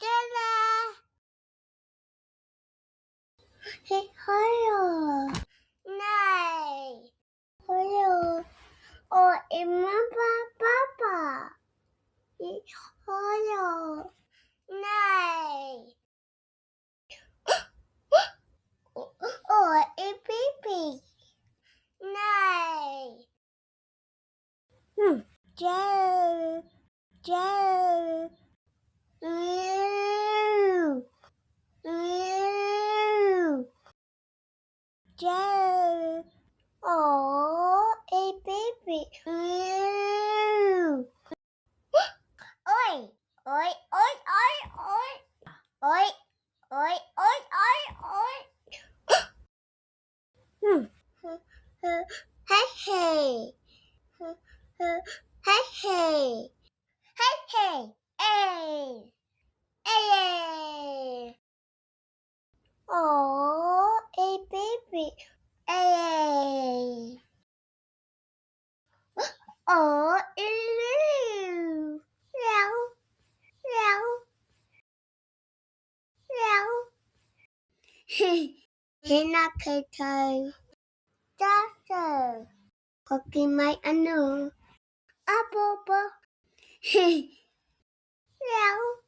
Tēnā! He horo. Nei. Horo. O e mama papa. He horo. Nei. O e pipi. Nei. Hmm. Joe. Joe. Mew. Mew. Joe. Oh, a baby. Mew. Oi. Oi, oi, oi, oi. Oi, oi, oi, oi, oi. Hmm. Hey, hey. Hey, hey. Hey, hey. Hey. Hey. Oh, a baby. Hey. Oh, a Meow. Meow. Meow. Tēnā koutou. Tātou. Hoki mai anō. Āpōpō. Meow.